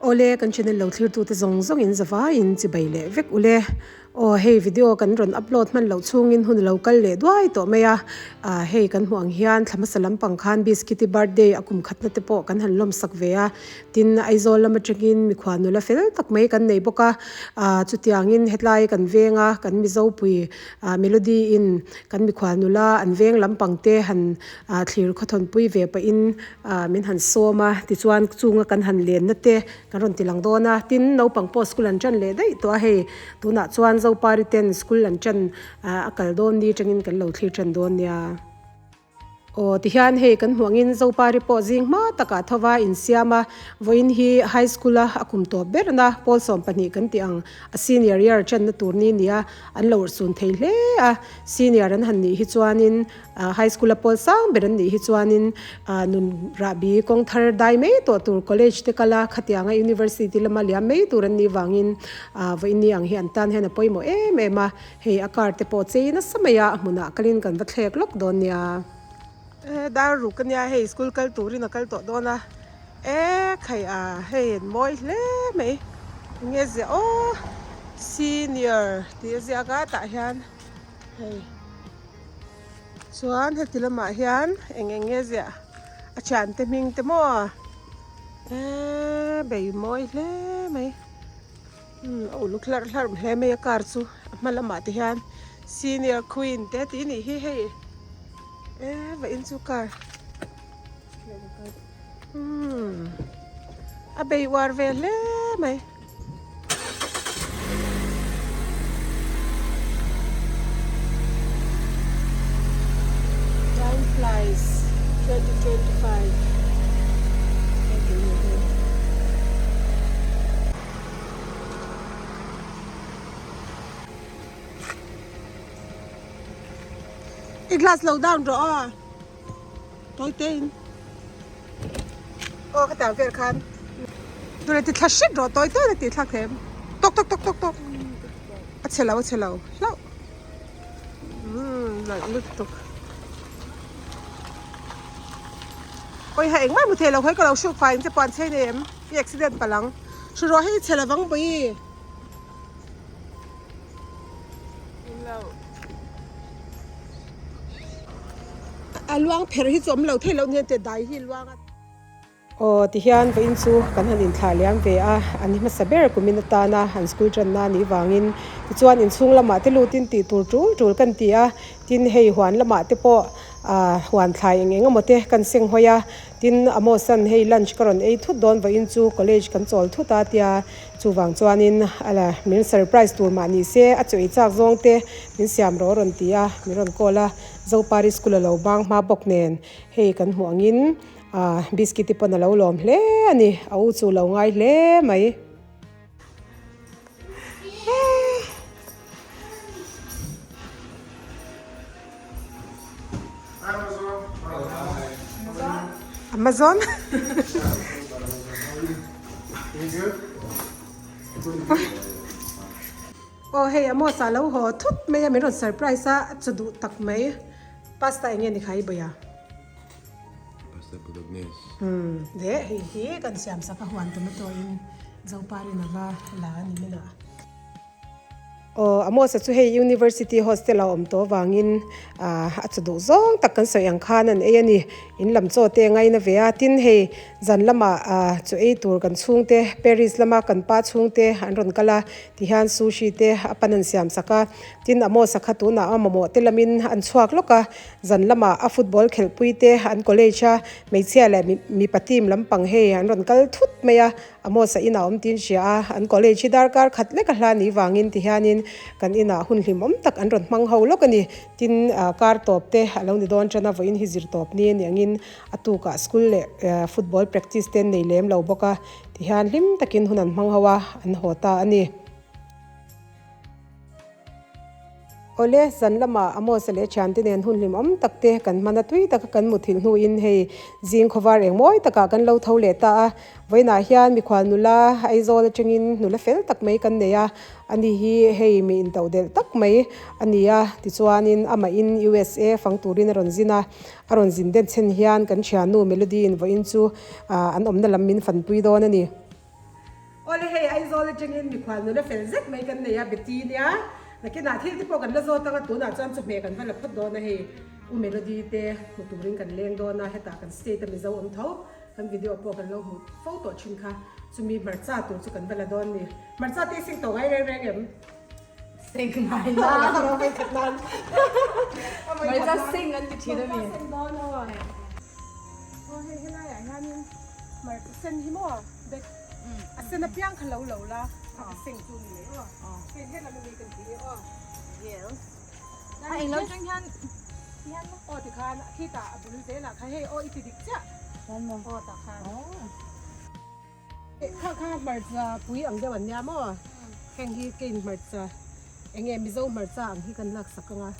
Awle, kan channel lo thlirtute zawng zawngin zavaiin chibai leh vek ule. Aw hei video kan rawn upload hman loh chhungin hun alo kal leh duai tawh mai a, ah hei kan hmuh ang hian thla hmasa lampang khan Biscuit-i birthday a kum khatna te pawh kan han lawmsak ve a, tin Aizawl lam atangin mikhual nula fel tak mai kan nei bawk a, ah chutiangin hetlai kan venga kan Mizopui ah Melody in kan mikhual nula an veng lampang te han ah thlir khawthawnpui ve pahin ah min han sawm a, tichuan chunga kan han lenna te kan rawn ti lang dawn a, tin naupang pawh school an tan leh daih tawh a hei tunah chuan Zopari ten school an tan ah a kal dawn ni atangin kan lo thlir tan dawn nia. Aw tihian hei kan hmuh angin Zopari pawh zing hma takah tho va insiam a, vawiin hi high school a a kum tawp berna pawl 12 kan tih ang a senior year tanna tur ni nia an lo urhsun thei hle a, senior an han nih hi chuanin High school a pawl sang ber an nih hi chuanin nun rahbi kawng thar dai mai tawh tur college te kal a, khatianga university lama liam mai tur an nih vangin vawiin ang hi an tan hian a pawimawh em em a, hei a car te pawh chei nasa mai a, a hmunah kalin kan va thlek lawk dawn nia. Dar ruk ania hei school kal turin a kal tawh dawn a, e khai a hei an mawi hle mai enge ziah aw senior tih a ziak a tah hian hei. Chuan heti lamah hian eng eng nge ziah a thiante hming te maw eee bei mawi hle mai umm a uluk hlarh hlarh hle mai a car chu a hma lamah te hian senior queen te tih a nih hi hei eee vawiin chu car umm a bei uar ve hle mai. Time flies 2025 I glass lo down rawh aw tawi te in aw ka tah vel khan tuna ti thla hret rawh tawi tawi a ti thlak them tawk tawk tawk tawk tawk a chhe lo a chhe lo hlauh umm nalh lutuk awi ha engmah hmu thei lo khawi ka lo hruk fai ang che puan chei nei em i accident palh ang hru rawh hei i chhe lovang bawi. A luang pherh hi chu awm lo thei lo nia teh dai hi luang a. Aw tihian vawiin chu kan han inthlah liam ve a, an hmasa ber kumin atana an school tanna anih vangin tichuan inchhung lamah te lutin tih tur tul tul kan ti a, tin hei huan lamah te pawh ah huan thlai eng eng emaw te kan seng hawi a, tin Amos-an hei lunch ka rawn ei thut dawn vawiin chu college kan chawl thut a tia Chuvang chuanin a la min surprise tur mah ni se a chaw ei chak zawng te min siam rawh a rawn ti a, min rawn call a, Zopari school a lo bang hma bawk nen hei kan hmuh angin ah biscuit te pawn a lo lawm hle a ni, a u chu lo ngai hle mai. Amazon Aw hei Amos a lo haw thut mai a min rawn surprise a a chaw duh tak mai pasta eng nge ni kha i bawih a Pasta bolognese Umm leh hei hi kan siam sak a huan tomato in Zoparin ava la a ni min ah. Aw, Amos-a chu hei University hostel a awm tawh avangin ah a chaw duh zawng tak kan sawi ang khan an ei a ni. In lam chaw te a ngaina ve a, tin hei zan lamah ah chaw ei tur kan chhungte Paris lama kan pa chhungte an rawn kal a, tihian sushi te a pan an siam sak a, tin Amos-a kha tunah a mamawh te lamin an chhuak lawk a, zan lamah a football khelhpui te an college a hmeichhia leh mipa team lampang hei an rawn kal thut mai a. Amos-a inah awm tiin hria a, an college hi darkar khat lek a hla ni vangin ti hianin kan inah hun hlimawm tak an rawn hmang ho lawk a ni. Tin, kar tawp te a lo ni dawn tan a, vawiin hi zir tawp ni a ni angin a tukah school leh football practice te an nei lem lo bawk a, ti hian hlim takin hun an hmang ho a, an haw ta a ni. Awle, zan lamah Amos-a leh thiante nen hun hlimawm tak te kan hman a, tui taka kan muthilh hnuin hei zing khawvar eng mawi takah kan lo tho leh ta a. Vawiinah hian mikhual nula Aizawl atangin nula fel tak mai kan nei a, ani hi hei mi intodelh tak mai a ni a, tichuanin amahin USA fang turin a rawn zin a, a rawn zin den chhen hian kan thiannu Melody-in vawiin chu an awmna lam min fanpui dawn a ni. Awle hei Aizawl atangin mikhual nula fel zet mai kan nei a, Betty nia. Nakinah thil te pawh kan la zawt ang a, tunah chuan chawhmeh kan va la phawt dawn a hei. U Melody te hmu turin kan leng dawn a, hetah kan state a Mizo awm tho. Kan video pawh kan lo hmu fo tawh thin kha. Chumi hmarcha tur chu kan va la dawn ni. Hmarcha te sing tawh ngai reng reng em? Sing ngai la. Hmarcha sing an ti thin a mi. Hmarcha sing dawn aw. Aw hei helaiah hianin hmarcha sen hi maw bag a sen apiang kha lo lo la a seng chu ni mai aw. Hei helam ami kan ti aw. Yes. A englo tang hian hian aw tikhan khitah a bul zelah kha hei aw i ti dik chiah. Aw tah khan. Kha kha hmarcha pui ang deuh an nia maw? Heng hi kein hmarcha eng nge Mizo hmarcha ang hi kan lak sak ang a,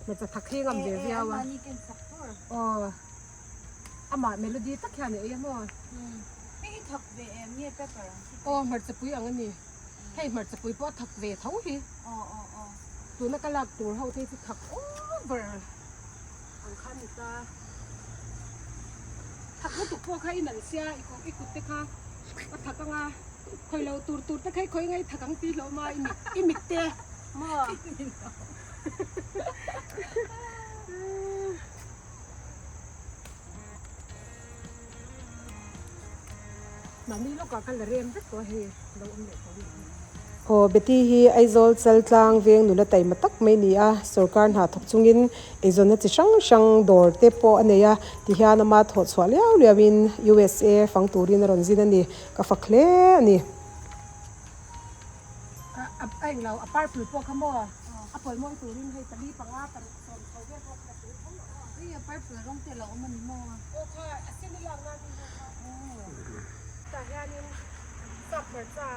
hmarcha thak hi ngam ve viau a. Aw amah melody tak hian a ei a maw? Hei hi thak ve em nge pepper ang chi? Aw hmarcha pui ang a ni. Hei hmarcha pui pawh a thak ve tho hi. Tuna ka lak tur ho te hi chu thak over ang kha a ni ta. Thak lutuk pawh kha i nalh sia i kawh i kut te kha a thak anga khawi lo tur tur te kha i khawi ngai thak ang tih hlawm a i mit i mit te maw Mahni lawkah ka la rem vek tawh a hei lo awm leh tawh a nih hi. Aw Betty hi Aizawl Chaltlang veng nula taima tak mai ni a, sorkar hna thawk chungin eizawnna chi hrang hrang dawr te pawh a nei a, tihian ama thawh chhuah liau liau in USA fang turin a rawn zin a ni, ka fak hle a ni. A englo a purple pawh kha maw a pawimawh turin hei pali panga paruk sawm chho vel pawh kha tul tho aw. Hei a purple rawng te a lo awm a ni maw? Aw kha a sen i lak nan in aw kha. Tah hianin sap hmarcha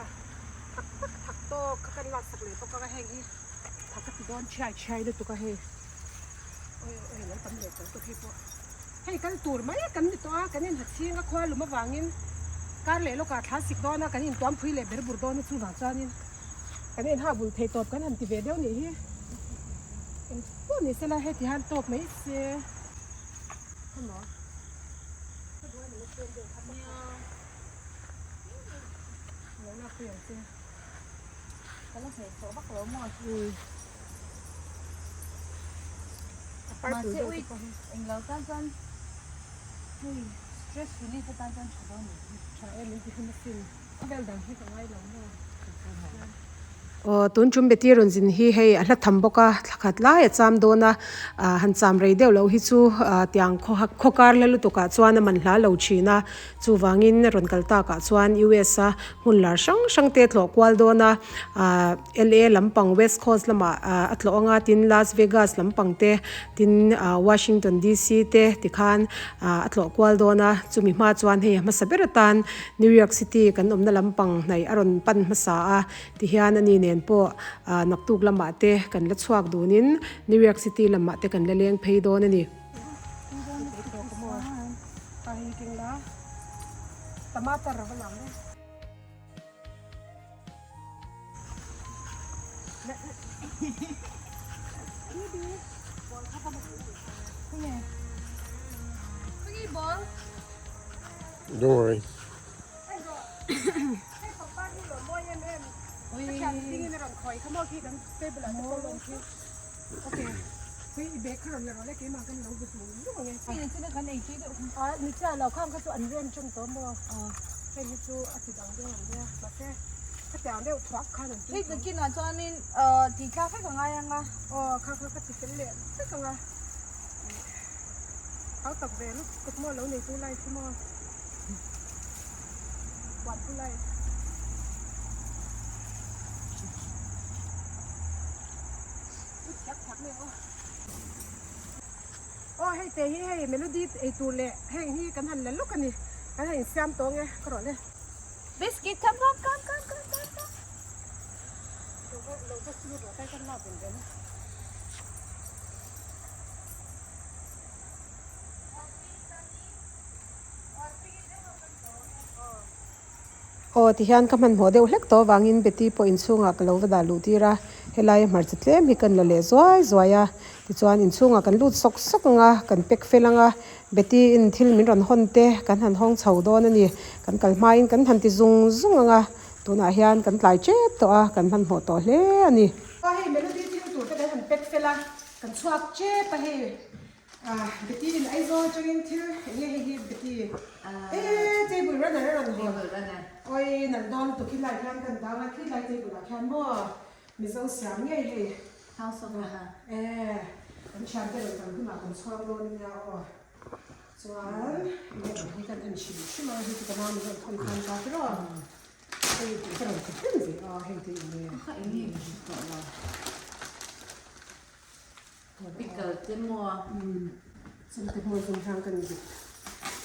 thak tak thak tawk kha kan laksak leh bawk a, heng hi thak a ti dawn chhiai chhiai lutuk a hei oi oi lo tam leh tawh tawk hei pawh hei kal tur mai kan ni tawh a kan inha chhing a khua lum avangin kar leh lawkah thla sik dawn a kan intuam phui leh ber bur dawn a chuvang chuanin kan inha bul thei tawp kan han ti ve deuh nih hi engpawh ni sela heti hian tawk mai se emaw. Mahse ui englo tan chuan hei stress relief atan chuan tha dawn ni hi. Tha em in ti hun asin. Khawvel dang hi ka ngai lo maw. Aw tun tum Betty rawn zin hi hei a hla tham bawk a, thla khat lai a cham dawn a, ah han cham rei deuh loh hi chu ah tiang khaw khaw kar hla lutuk ah chuan a man hla lo thin a, chuvangin rawn kal tak ah chuan US a hmun lar hrang hrang te a tlawh kual dawn a, ah LA lampang West Coast lamah ah a tlawh ang a, tin Las Vegas lampang te tin ah Washington DC te tikhan ah a tlawh kual dawn a, chumi hma chuan hei a hmasa ber atan New York City kan awmna lampang hnaih a rawn pan hmasa a. Tihian ani nen pawh naktuk lamah te kan la chhuak dunin New York City lamah te kan la leng phei dawn a ni. Don't worry. Hei pangpar hi lo mawi em em ka thian dingin a rawn khawi kha maw khi kan table ah te pawh lawm khi ok hei i bag kha rawn la rawh le keimah kan lo bu zung zung ang e a ni chiah lo khang kha chu an rem ṭan tawh maw hei hi chu a ti dang deuh ang nia mahse khatiang deuh thuak khan an tui tho hei chuanin tih thlak vek a ngai ang a aw kha kha ka ti fel leh vek ang a hau tak ve lutuk maw lo neitu lai chu maw. Aw hei te hi hei melody ei tur leh heng hi kan han la lawk a ni kan han insiam tawng e ka rawh le. Biscuit come come come come come come come. Lo va sur rawh kai kan lak ven ven a. Aw tihian ka hmanhmawh deuh hlek tawh avangin Betty pawh inchhungah ka lo va dah luh tir a, Helaia hmarcha tlem hi kan la leh zuai zuai a, tichuan inchhungah kan lut sawk sawk ang a, kan pack fel ang a, Betty in thil min rawn hawn te kan han hawng chho dawn a ni. Kan kal hmain kan han ti zung zung ang a, tunah hian kan tlai tep tawh a, kan hmanhmawh tawh hle a ni. Aw hei Melody thil tur te kan han pack fel a, kan chhuak tep a hei. Ah Betty in Aizawl atangin thil eng nge hei hi Betty eh table runner a rawn hawn oi nalh dawn lutuk khi lai khian kan dang a khi lai table ah khian maw Mizo siam ngei hei House of Maha eh kan thian te rawn kal hunah kan chhuang dawn ania aw chuan enge ang hi kan en hrim hrim a hei chu ka nau min rawn thawn khan ta ber aw hei tih ka rawn ti hlim ve a hei te eng nge Kha eng nge ka hre tawh lo. Pickle te maw? Umm chum te hmawr zawng hian kan zuk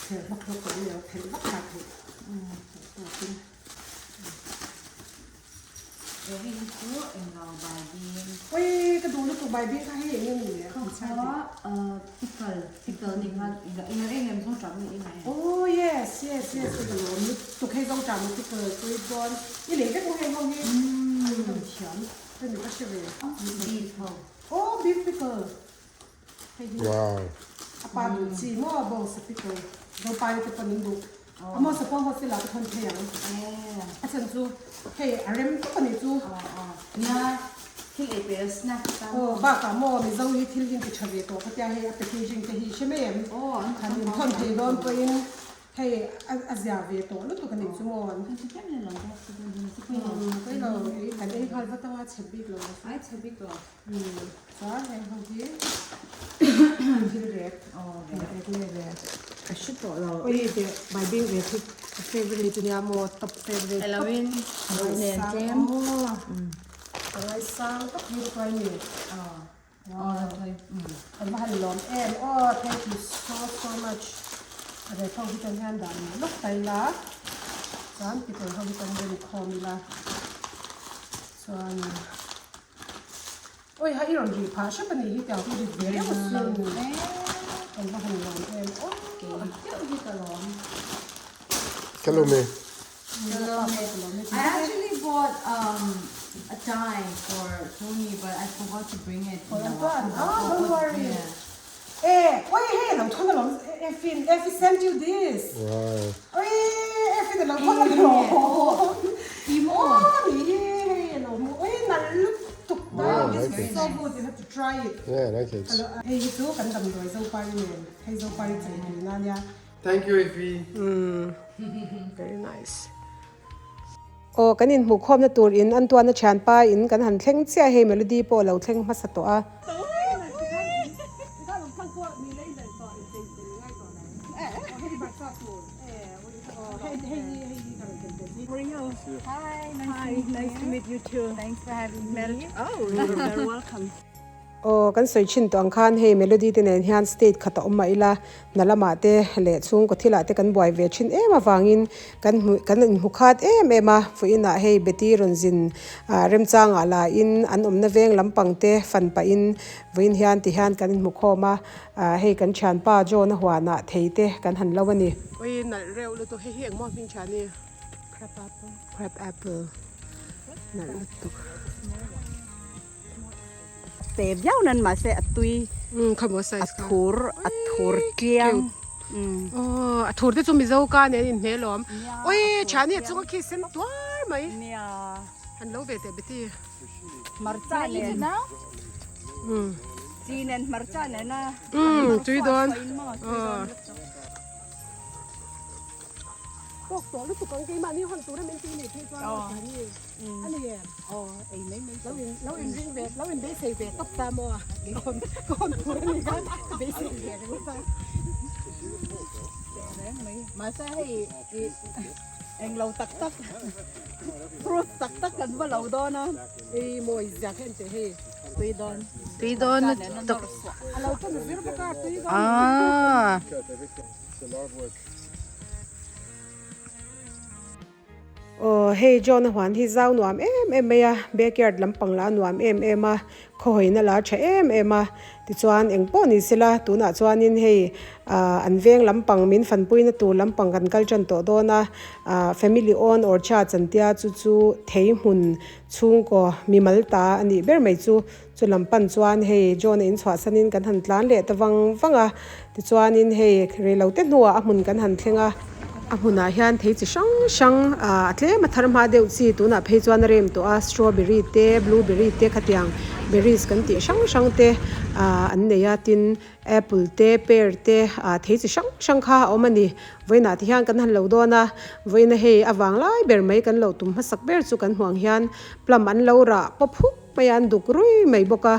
phelh vak hlawk tawh nia phelh vak ta theih umm tawkin. He hei hi chu englo bai bing. Oi ka duh lutuk bai bing kha hei eng nge ni le? Kha kha pickle pickle ni khan eng eng em zawng tah nge i ngai? Oh yes yes yes ka lawm lutuk hei zawng tah maw pickle tui dawn i lei vek maw hei ho hi an thiam ka ni ka hre ve. Beef ho. Oh beef pickle hei hi Wow. A pa duh chi maw bawngsa pickle zopa te pawn in duh a maw sapawng hostel ah ka thawn phei ang a chhan chu hei a rem tawp a nih chu nia thil ei pe snack tan aw bakah maw mizo hi thil hi ti tha ve tawh ka tia hei a packaging te hi hre mai em han in thawn thei dawn pawhin Hei a zia ve tawh lutuk a nih chu maw? Pawi lo, ei kan ei nghal vat anga chhe bik lo. Ai chhe bik lo. Chuan heng ho hi thil rek rek nge le? Ka hre tawh lo. Oi teh bai bing rek hi ka favorite ania maw top favorite. Elo in ruh nen tlem. Ka ngaisang tak hi ruai ni. Kan va han lawm em aw thank you so so much a reh ho hi chuan hian dah leh lawk ta ila chuan petrol ho hi chuan rem khawm ila chuan oi ha i rawn rih phah hrep a nih hi tiang chu rit ve reuh asin kan va han lawm em aw kei deuh hi ka lawm Hello me. I actually bought um a tie for Tony but I forgot to bring it. For Antoine. Oh, don't worry. Eh, oi hei lo thon alawm Effin, Effie sent you this. Wow. Oi, Effie lo thon alawm. Oh, ni hi hei lo mu. Oi nal lutuk. Yeah, I This like is it. so good. You have to try it. Yeah, I like it. Hei hi chu kan damdawi Zopari nen. Hei Zopari chei tui na nia. Thank you Effie. Umm very nice. Aw kan inhmuh khawmna tur in an tuanna thianpa in kan han thleng chiah hei Melody pawh a lo thleng hmasa tawh a. Aw, kan sawi thin tawh ang khan hei Melody te nen hian state khat a awm mah ila, hna lamah te leh chhungkaw thilah te kan buai ve thin em avangin kan hmu kan inhmu khat em em a, fuihinah hei Betty rawn zin ah remchangah lahin an awmna veng lampang te fan pahin vawiin hian ti hian kan inhmu khawm a, ah hei kan thianpa John a huanah thei te kan han lo a ni. Oi nalh reuh lutuk hei hi engmaw hming tha ni? Crab apple. Crab apple nalh lutuk. Te viau nan mahse a tui a thur a thur tliang aw a thur te chu mizo ka nen in hmel awm oi thiani a chunga khi sen tuar mai an lo ve teh beti hmarcha nen chi nen hmarcha nen a tui dawn Tawk tawh lutuk ang keimahni hawn tura min ti nih phei chuan aw thiani a ni em? Aw ei mai mai lo in lo in ring ve lo in beisei ve tawp ta maw ka hawn ka hawn tur a ni khan ka beisei ve ringawt a. Teh reng mai mahse hei i englo tak tak fruit tak tak kan va lo dawn a. Ei mawi zia kha en teh hei. Tui dawn. Tui dawn lutuk. A lo ṭan zir bawk a tui dawn. Aaa. Aw hei John a huan hi zau nuam em em mai a, backyard lampang lah a nuam em em a, khawhawina lah a tha em em a, tichuan eng pawh ni sela tunah chuanin hei ah an veng lampang min fanpuina tur lampang kan kal tan tawh dawn a, ah family own orchard an tia chu chu thei hmun chhungkaw mimal ta a nih ber mai chu chu lam pan chuan hei John a inchhuahsanin kan han tlan leh ta vang vang a tichuanin hei reilote hnuah a hmun kan han thleng a. A hmunah hian thei chi hrang hrang ah a tlem a thar hma deuh chi tunah phei chuan a rem tawh a strawberry te blueberry te khatiang berries kan tih hrang hrang te ah an nei a tin apple te pear te ah thei chi hrang hrang kha a awm a ni vawiinah te hian kan han lo dawn a vawiina hei a vang lai ber mai kan lo tum hmasak ber chu kan hmuh ang hian plum an lo rah pawp huk mai a an duk rui mai bawk a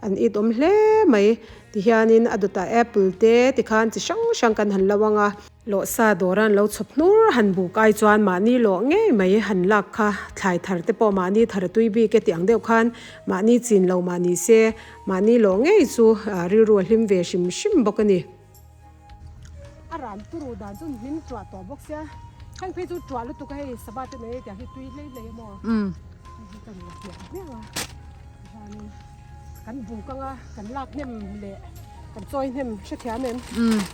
an it awm hle mai tihianin a dawtah apple te tikhan chi hrang hrang kan han lo ang a. Lawhsa dawra an lo chhawp hnur han buk ai chuan mahni lawh ngei mai han lak kha thlai thar te pawh mahni thar a tui bik e tih ang deuh khan mahni chin lo mah ni se mahni lawh ngei chu rilru a hlim ve hrim hrim bawk a ni. A ran turu dan chu hnim tuah tawh bawk sia heng phei chu tuah lutuk a hei sava te nei tiang hi tui hlei hlei a maw hei hi ka la hmiah hmiah a chuanin kan buk anga kan lak hnem leh kan chawi hnem hrethiam em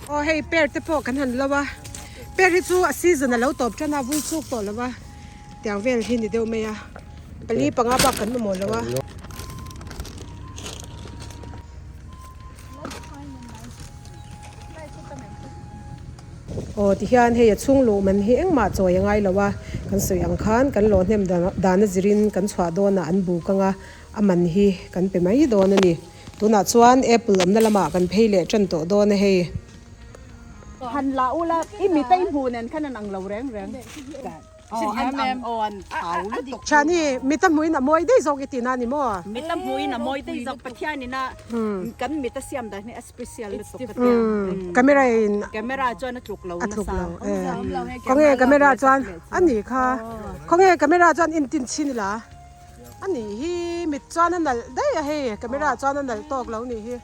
aw hei pear te pawh kan han lo a pear hi chu a season a lo tawp tan a vul chuk tawh lo a tiang vel hi ni deuh mai a pali panga bak kan mamawh lo a. Aw tihian hei a chhung luh man hi engmah chawi a ngai lo a kan sawi ang khan kan lawh hnem dan a zirin kan chhuah dawnah an buk anga a man hi kan pe mai dawn a ni. Tunah chuan apple awmna lamah kan phei leh tan tawh dawn a hei. Han la ula i mit a i hmuh nen khan an ang lo reng reng. Aw an ang aw an thau lutuk. Chhani mit a hmuhin a mawi daih zawk i tihna a ni maw? Mit a hmuhin a mawi daih zawk Pathianin a kan mit a siam dan hi a special lutuk ka tia. Camera in Camera chuan a tluk lo nasa. A tluk lo e. Khawnge camera chuan a ni kha. Khawnge camera chuan intin chhin ila. A nih hi mit chuan a nalh daih a hei camera chuan a nalh tawk lo nih hi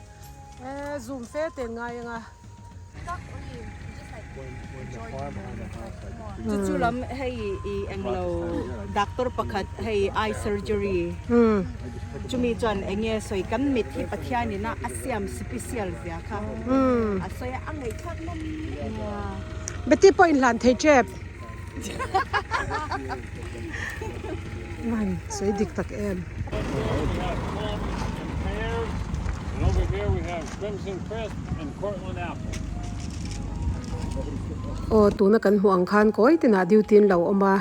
e zoom fe ten ngai ang a. Chu chu lam hei i englo doctor pakhat hei eye surgery chumi chuan enge sawi kan mit hi Pathian ina a siam special zia kha a sawi a a ngaihthlak nawm Betty pawh inhlan thei tep. Man sawi dik tak em. Aw tuna kan hmuh ang khan kawi tinah duty an lo awm a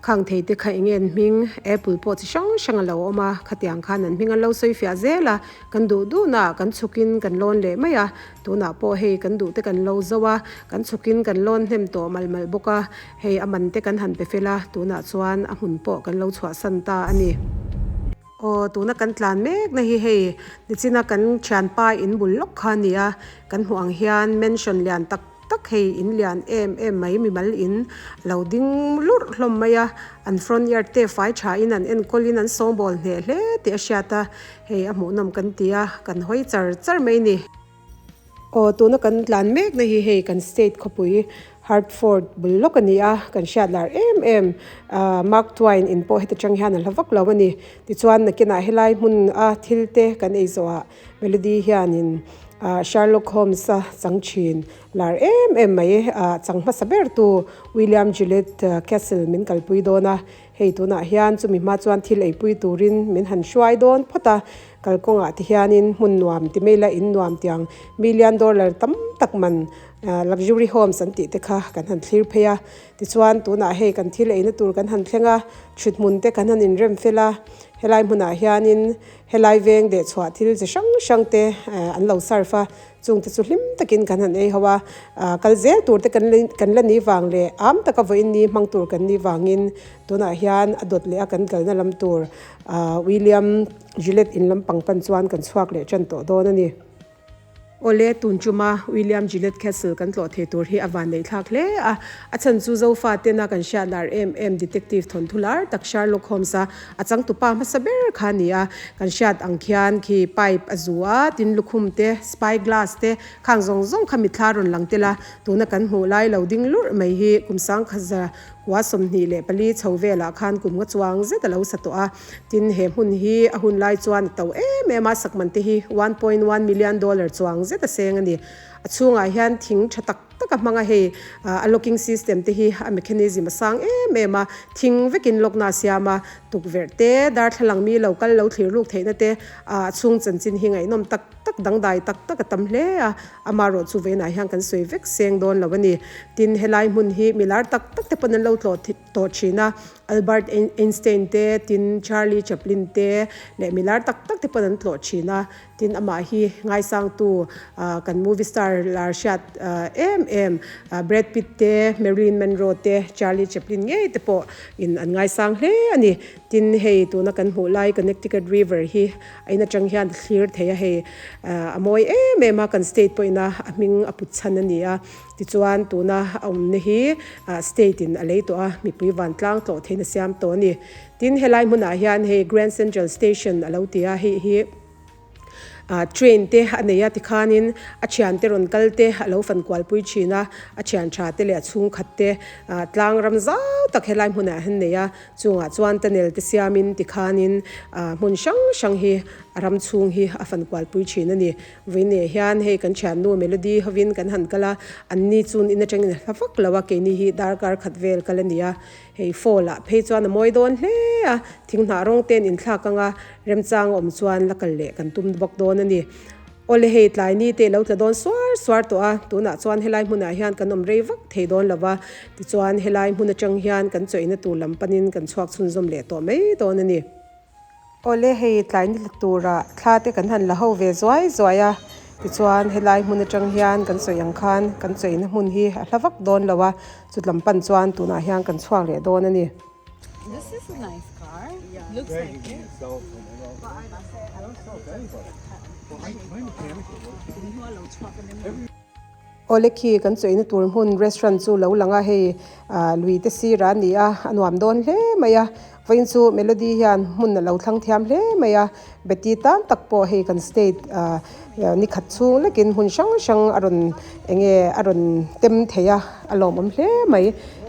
khang thei te kha eng nge an hming apple pawh chi hrang hrang a lo awm a khatiang khan an hming an lo sawi fiah zel a kan duh duhna kan chhukin kan lawn leh mai a. Tunah pawh hei kan duh te kan lo zo a, kan chhukin kan lawn hnem tawh malh malh bawk a, hei a man te kan han pe fel a, tunah chuan a hmun pawh kan lo chhuahsan ta a ni. Aw, tuna kan tlan mek na hi hei nichina kan thianpa in bul lawk kha a ni a, kan hmuh ang hian mansion lian tak tak hei in lian em em mai mimal in a lo ding lurh hlawm mai a, an front yard te fai tha in an enkawl in an sawngbawl hneh hle tih a hriat a. Hei a hmuhnawm kan ti a, kan hawi char char mai ni. Aw tuna kan tlan mek na hi hei kan state khawpui Hartford bul lawk a ni a, kan hriat lar em em ah Mark Twain in pawh heti chang hian a hla vak lo a ni. Tichuan nakinah helai hmun a thil te kan ei zawhah Melody hianin ah Sherlock Holmes a chang thin lar em em mai ah chang hmasa ber tu William Gillette Castle min kalpui dawn a. Hei tunah hian chumi hma chuan thil eipui turin min han hruai dawn phawt a, kalkawngah te hianin hmun nuam ti mai la in nuam tiang million dollar tam tak man luxury homes an tih te kha kan han thlir phei a. Tichuan tunah hei kan thil eina tur kan han thleng a, thuthmun te kan han inrem fel a, helai hmunah hianin helai veng deh chhuah thil chi hrang hrang te an lo serve a. Chungte chu hlim takin kan han ei ho a, kal zel tur te kan kan la ni vang leh am taka vawiin ni hmang tur kan ni vangin tunah hian a dawt leh a kan kalna lam tur William Gillette in lampang pan chuan kan chhuak leh tan tawh dawn a ni. Awle, tun tuma William Gillett Castle kan tlawh thei tur hi a van neih thlak hle a. A chhan chu Zofa tena kan hriat lar em em detective thawnthu lar tak Sherlock Holmes a a changtupa hmasa ber kha a ni a. Kan hriat ang khian khi pipe a zu a, tin lukhum te, spy glass te, khang zawng zawng kha mitthla rawn lang tel a. Tuna kan hmuh lai lo ding lurh mai hi kum sangkhaza kua 24 chho velah khan kum nga chuang zet a lo sa tawh a. Tin, he hmun hi a hun lai chuan a to em em a, sakman te hi 1.1 million dollar chuang zet a seng a ni. A chhungah hian thing tha tak tak a hmang a, hei a locking system te hi a mechanism a sang em em a, thing vekin lock na a siam a, tukverh te, darthlalang mi lo kal lo thlir luk theihna te, a chhung chanchin hi ngaihnawm tak tak dangdai tak tak a tam hle a, amaherawh chu vawiinah hian kan sawi vek seng dawn lo a ni. Tin, helai hmun hi milar tak tak te pawn an lo tlawh tawh thin a, Albert Einstein te, tin Charlie Chaplin te leh milar tak tak te pawn an tlawh thin a, tin amah hi ngaisangtu kan movie star lar hriat em em Brad Pitt te, Marilyn Monroe te, Charlie Chaplin ngei te pawh in an ngaisang hle a ni. Tin hei tuna kan hmuh lai Connecticut River hi a in atang hian thlir thei a, hei a mawi em em a, kan state pawhin a hming a put chhan a ni a. Tichuan, tuna a awmna hi state in a lei tawh a, mipui vantlang tlawh theiin a siam tawh a ni. Tin, helai hmunah hian hei Grand Central Station a lo ti a, hei hi train te a nei a tikhanin a thiante rawn kal te a lo fan kualpui thin a, a thian tha te leh a chhungkhat te tlang ram zau tak helai hmunah hian nei a, chungah chuan tunnel te siamin tikhanin hmun hrang hrang hi a ram chhung hi a fan kualpui thin a ni. Vawiineh hian hei kan thiannu Melody hovin kan han kal a, anni chun in atangin a hla vak lo a, keini hi darkar khat vel kal a ni a, hei fall ah phei chuan a mawi dawn hle a, thinghnah rawng ten inthlak anga remchang a awm chuan la kal leh kan tum bawk dawn a ni. Awle hei tlai ni te lo tla dawn suar suar tawh a, tunah chuan helai hmunah hian kan awm rei vak thei dawn lo va, tichuan helai hmun atang hian kan chawihna tur lam panin kan chhuak chhunzawm leh tawh mai dawn a ni. Awle hei tlai ni tla turah thla te kan han la ho ve zuai zuai a, tichuan helai hmun atang hian kan sawi ang khan kan chawina hmun hi a hla vak dawn lo a, chutlam pan chuan tunah hian kan chhuak leh dawn a ni. This is a nice car. Looks like it. Awle khi kan chawina tur hmun restaurant chu lo lang a, hei ah lui te sir a ni a, a nuam dawn hle mai a, vawiin chu Melody hian hmun a lo thlang thiam hle mai a, Betty tan tak pawh hei kan state ah ni khat chhung lekin hmun hrang hrang a rawn eng nge a rawn tem thei a, a lawmawm hle mai,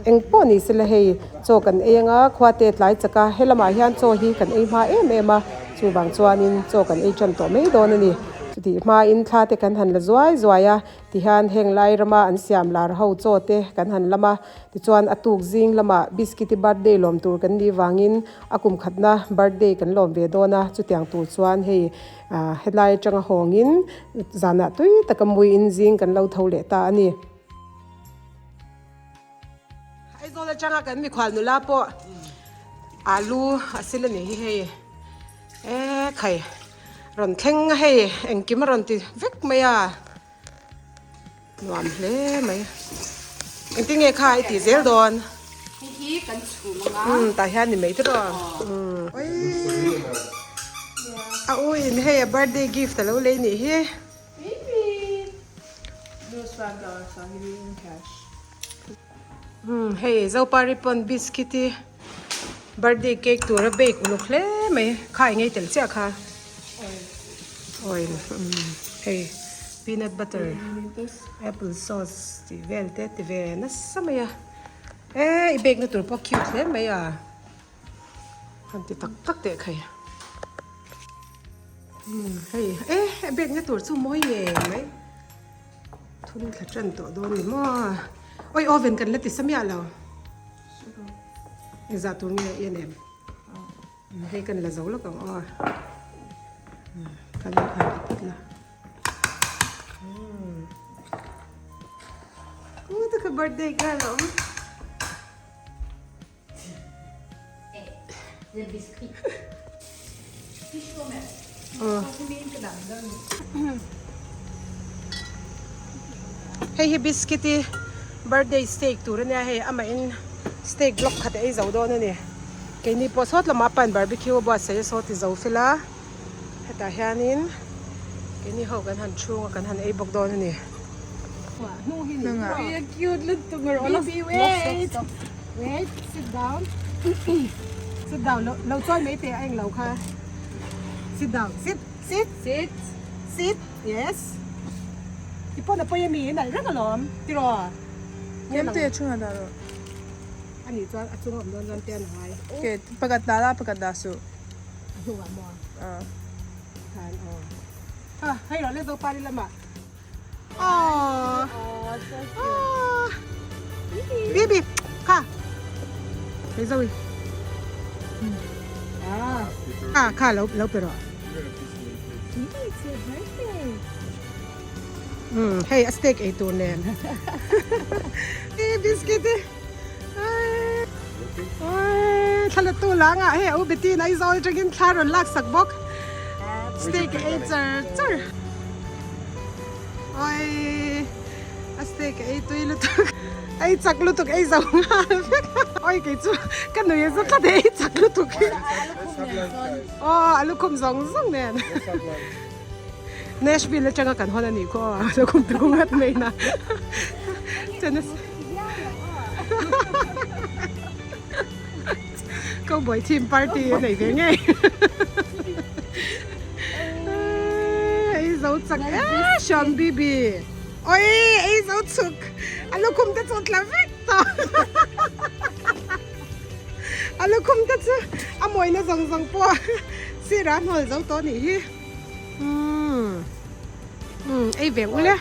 eng pawh ni sela hei chaw kan ei anga khua te tlai chak a, helamah hian chaw hi kan ei hma em em a, chuvang chuanin chaw kan ei tan tawh mai dawn a ni. Chutih hmain thla te kan han la zuai zuai a, tihian heng lai rama an siam lar ho chaw te kan han lam a, tichuan a tuk zing lamah Biscuit-i birthday lawm tur kan nih vangin a kum khatna birthday kan lawm ve dawn a, chutiang tur chuan hei hetlai atanga hawngin zanah tui taka muiin zing kan lo tho leh ta a ni. Aizawl atanga kan mikhual nula pawh alu a sil a nih hi hei e khai rawn thleng a hei engkim a rawn ti vek mai a nuam hle mai engtin nge kha i tih zel dawn hei hi kan chhum anga umm tah hian ni mai tiraw umm a u in hei a birthday gift alo lei nih hi. Umm hei Zopari pawn biscuit hi birthday cake tura bake uluk hle mai kha eng ei tel chiah kha oil umm hei peanut butter apple sauce tih vel te ti ve nasa mai a e i bake na tur pawh cute hle mai a han ti tak tak teh khai. Umm hei e a bag na tur chu mawi ngei mai thun thla tan tawh dawn ni maw awi oven kan la ti sa miah lo engzah tur nge i en em hei kan la zo lawk ang aw kan la khan ti phawt la u taka birthday girl a awm. Hei hi biscuit hi birthday steak tur ania hei amah in steak block khat a ei zo dawn a ni keini pawh sawt lamah pan barbecue a buatsaih a saw ti zo fel a hetah hianin. Keini ho kan han chhung a kan han ei bawk dawn a ni. Wait wait sit down sit down lo lo chawi mai teh a englo kha sit down sit sit sit sit yes ti pawn a pawi a mi nalh reng alawm tiraw Kem tui a chhungah dah rawh. A nih chuan a chung a awm dawn chuan te a ngai. Okay pakhat dah la pakhat dah suh. A hnungah maw? Khan aw. Ha hei rawh le Zopari lamah. Aww. Aww. Bibi kha. Hei Zoe. Ah. Kha kha lo lo pe rawh. It's your birthday. Umm hei a steak ei tur nen. Biscuit e. Oi thla tu la nga hei u Betty in Aizawl atangin thla rawn lak sak bawk. Steak ei char char. Oi a steak ei tui lutuk. Ei chak lutuk ei zo nghal vek. Oi kei chu ka nui a za tlat e ei chak lutuk hi. Aw a lukhum zawng zawng nen. Nashville atanga kan hawn a nih khaw a lo kum tum ngat mai na Tennessee Cowboy team party a nei ve ngei ei zo chak e Sean Bibi oi ei zo chhuk a lukhum te chu tla vek tawh a lukhum te chu a mawina zawng zawng pawh sirah a hnawl zo tawh a nih hi. Umm umm ei ve ule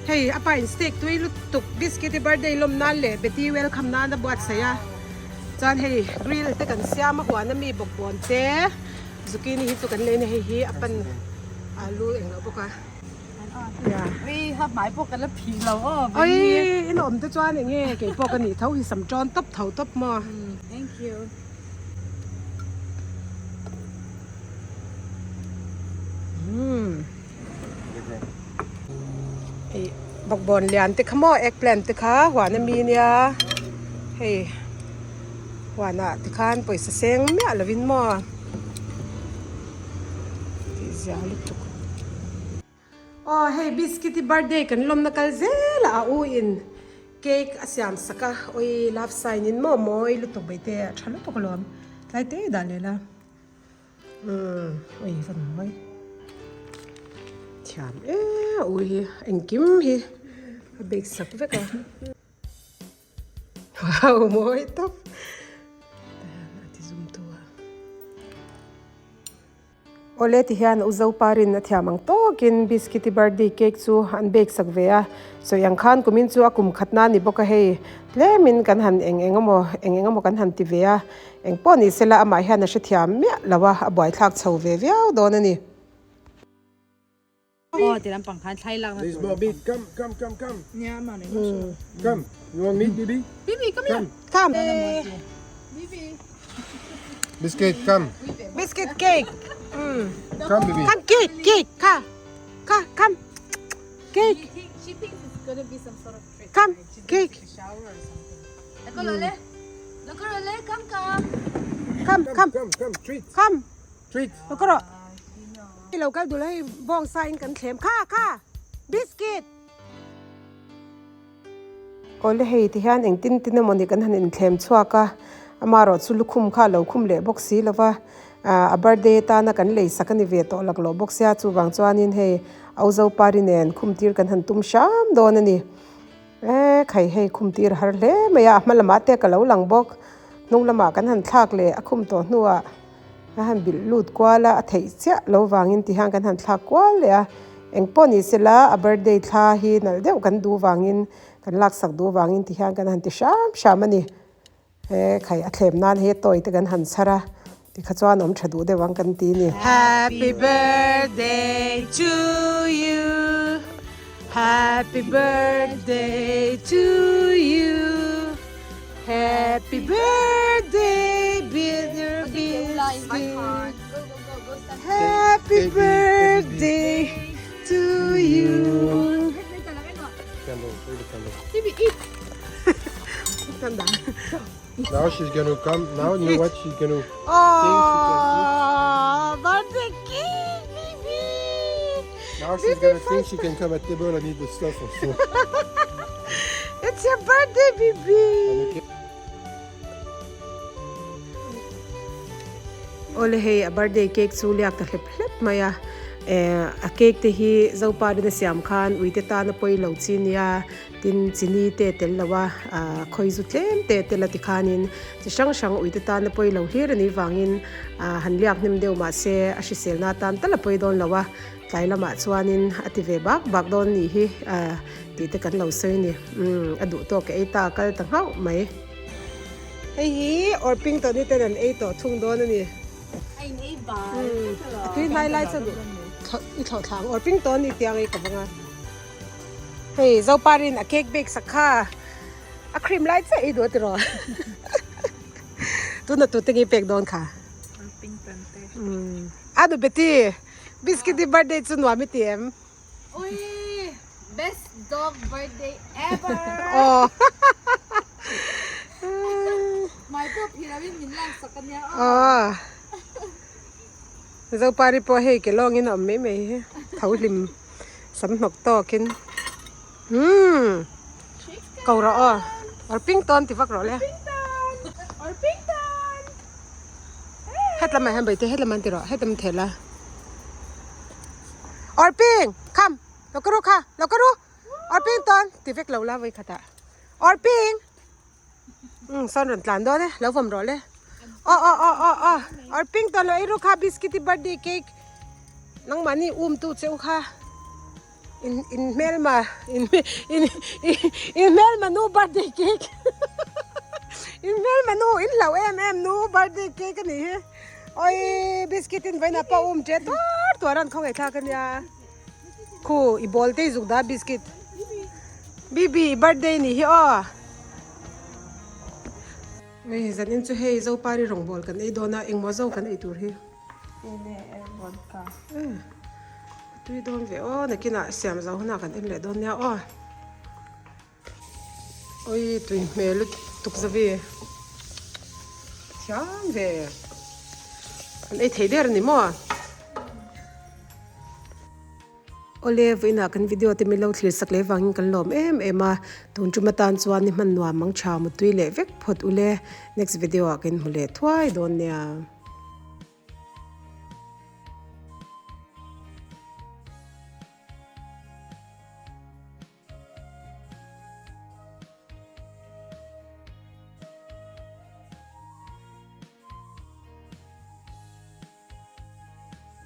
hei a pa in steak tui lutuk biscuit hi birthday lawm nan leh Betty welcome nan a buatsaih a chuan hei grill te kan siam a huan ami bawk bawn te zucchini hi chu kan lei na hei hi a pan alu englo bawk a oi in awm te chuan enge keipawh ka nih tho hi sam tawn tawp tho tawp maw. Hei bawkbawn lian te kha maw eggplant te kha huan ami nia hei huanah te khan pawisa seng miah lovin maw tih zia lutuk. Aw hei biscuit hi birthday kan lawmna kal zel a a u in cake a siam sak a oi love sign in maw mawi lutuk mai te a tha lutuk alawm tlai te dah leh la umm oi van mawi thiam e a u hi engkim hi a bake sak vek a. Wow mawi tawp a ti zum tu a. Awle ti hian u Zoparin a thiam ang tawkin biscuit birthday cake chu an bake sak ve a, sawi ang khan kumin chu a kum khat na ni bawk a hei tlemin kan han eng eng emaw eng eng emaw kan han ti ve a, eng pawh ni sela amah hian a hrethiam miah lo a, a buaithlak chho ve viau dawn a ni. Aw ti lampang khan thlai lakna There's tur more meat. Come, come, come, come. Come. You want meat, Bibi? Bibi, come here. Come. Biscuit, come. Biscuit cake. Come, Bibi. Come cake, cake. Kha. Kha, come. Cake. She thinks it's gonna be some sort of trick. Come, cake. Shower or something. Come come. Come, come, Come, come. Treat. come. Treat. Lo ka rawh. Lo kal dul hei bawng sa in kan thlem kha kha biscuit. Awle hei ti hian engtin tin emawni kan han inthlem chhuak a, amaherawh chu lukhum kha a lo khum leh bawk si lova, a birthday atana kan lei sak a ni ve tawh lak loh bawk sia chuvang chuanin hei Auzopari nen khum tir kan han tum hram dawn a ni. E khai hei khum tir har hle mai a, a hma lamah te ka lo lang bawk, hnung lamah kan han thlak leh a khum tawh hnuah. A han bilh lut kual a, a theih chiah lo vangin ti hian kan han thlak kual leh a, eng pawh ni sela a birthday thla hi nalh deuh kan duh vangin kan laksak duh vangin ti hian kan han ti hram hram a ni. He khai a thlem nan hi toy te kan han chhar a, tikha chuan awm tha duh deuh ang kan ti ni. Happy birthday to you, happy birthday to you. Happy birthday dear Biscuit Happy birthday to you Candle, where the candle? Now she's gonna come. Now you know what she's gonna. Oh, birthday cake, baby. Now she's gonna think she can come at table and eat the stuff also. It's your birthday, Bibi! Awle hei a birthday cake chu liak ta hlep hlep mai a, eh a cake te hi Zopa rin a siam khan uite tan a pawi lo chi nia tin chini te tel lo a ah khawi zu tlem te tel a ti khanin chi hrang hrang uite tan a pawi lo hlir a nih vangin ah han liak hnem deuh mahse a hriselna atan tal a pawi dawn lo a tlai lamah chuanin a ti ve bak bak dawn nih hi ah tih te kan lo sawi a ni umm a duh tawk a ei ta a kal ta nghauh mai. Hei hi Orping tawh ni ten an ei tawh thung dawn a ni. A in ei bai A tui hnai lai chuan i thlawh thla ang Orping tawh ni tiang ei ka vang a. Hei Zoparin a cake bake sak kha a cream lai chiah ei duh a tiraw. Tuna tute nge i pek dawn kha. Orping tan te. A nu Betty biscuit i birthday chu nuam i ti em? Ui! Best dog birthday ever! Aw. Mai pawh phir lo in min lak sak ania aw. Aw. Zopari pawh hei ke lawngin a awm mai mai hi. Tho hlim sam hnawk tawkin. Umm. Ko rawh aw. Or ping tawn ti vak rawh le. Or ping tawn. Hetlam ah hian baite hetlam an ti rawh hetlam thel a. Orping! Come! Lo ka ru kha! Lo ka ru! Orping tawn! Ti vek lo la vawi khatah. Orping! Umm sawn rawn tlan dawn e, lo vawm rawh le. Aw aw aw aw aw! Orping tawn lo ei ru kha biscuit i birthday cake nangmahni um tu che u kha. In in hmelma in in in hmelma nu birthday cake in hmelma nu in hlauh em em nu birthday cake a nih hi awii biscuit in vawiin ah pawh a um ṭe tuar tuar an khawngaih thlak a nia khu i bawl te i zuk dah biscuit bibi i birthday nih hi aw hei zanin chu hei zopari rawngbawl kan ei dawn a engmaw zo kan ei tur hi. Tui dawn ve aw nakinah siam zo hunah kan en leh dawn nia aw. Oi tui hmel lutuk zavi thiam ve kan ei thei der a ni maw. Awle vawiinah kan video te min lo thlir sak leh vangin kan lawm em em a tun tum atan chuan ni hman nuam mang tha mutui leh vek phawt ule next video ah kan hmu leh thuai dawn nia.